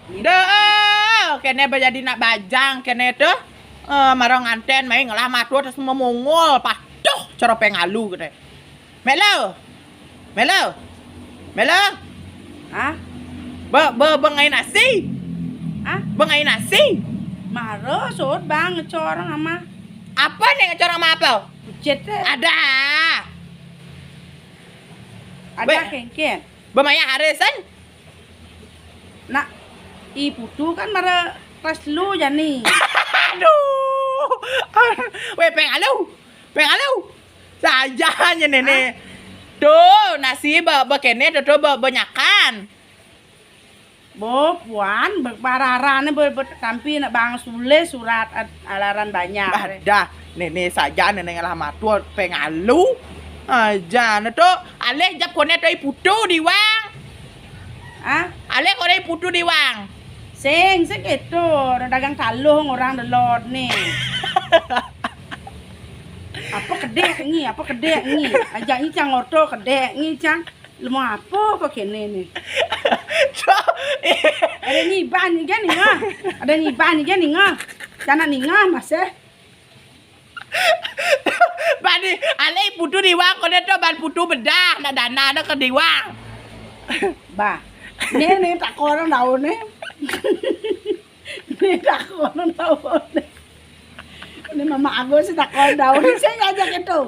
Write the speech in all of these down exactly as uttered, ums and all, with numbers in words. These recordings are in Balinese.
Deh, kene bejadi nak bajang kene tuh. Eh, mara nganten mai ngelah matua terus memongol patuh cara pengalu kene. Melo. Melo. Melo. Hah? Be, be, be ngai nasi. Hah? Be ngai nasi. Mara sut bang ngecor ama. Apa nih ngecor ama apa? Bucet deh. Ada. Ada kengken. Be maya harisan. Nak, i putu kan mara kelas lu jani. Aduh. Weh, pengalu. Pengalu. Saja nye nene. Tuh, nasi be, be kene tuh, tuh be, benyakan. Bo, puan, be, bararane be, be, tampi nak bang sulis surat ad, alaran banyak. Bah, dah. Nene saja nene ngelah matua pengalu. Aja ne tuh, alih jap kone tuh i putu diwang. Ah? Alih kone i putu diwang. Sing, sing gitu, ada dagang taluh orang delod nih. Apa kedek ni, apa kedek ni? Ajak ni cang orto kedek ni cang. Lemo apa kok kene ni? Cok. Ada nyiban ni kan ni ngah. Ada nyiban ni kan ni ngah. Cana ni ngah masih. Bani, alai putu diwang kau tu ban putu bedah nak dana nak ke diwang. Bah. Ni ni tak korang daun ni. Ni tak korang daun ni. Ni mama aku sih tak korang daun ni saya ngajak itu.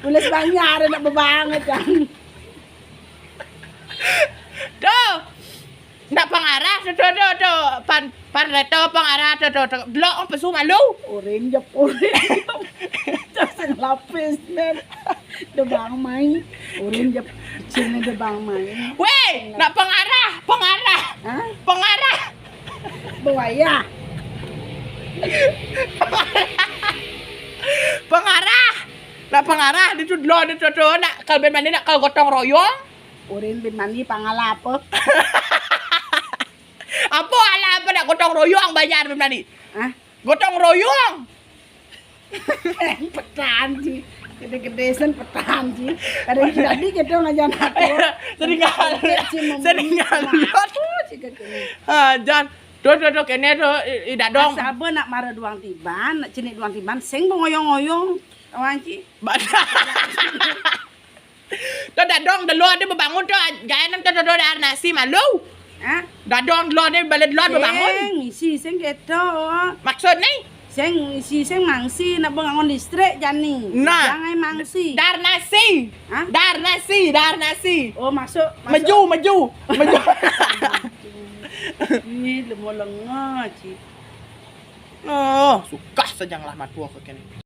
Tulis banyak ada nak bebanget kan. Tuh. Ndak pengarah tuh, tuh, tuh, tuh. Pan, pan leto pengarah tuh, tuh, tuh. Delok pesu malu. Urin jep urin. Cak sing lapis nen. Debang mai. Urin jep sini debang mai. Weh, ndak pengarah, pengarah. Hah? Pengarah. Buaya. Pengarah. Ndak pengarah di tuh lo di tuh tuh nak kalau ben mandi nak kalau gotong royong. Urin bin mani pangalapa? Apa ala apa nak gotong royong bayar bin mani? Hah? Gotong royong. Petan sih. Gede-gede sen petan sih. Kadang jadi gitu ngajar aku. Sering ngalut. Sering ngalut. Ah, Jan. Tuh, tuh, tuh, kene tuh, i, i dadong. Sabe nak mara duang tiban, nak cenik duang tiban, sing bengoyong-ngoyong. Awan ci. Tuh dadong dulu ada bebangun tuh, gaya nang tuh tuh dar nasi malu. Hah? Dadong dulu ada balik dulu bebangun. Sing isi sing gitu. Maksud nih? Sing isi sing mangsi nak bangun listrik jani. Nah. Jangan mangsi. Dar nasi. Hah? Dar nasi, dar nasi. Oh, masuk, masuk. Meju, meju. Meju. Ini lemo lenga ci. Oh, suka saja ngelah matua kok kene.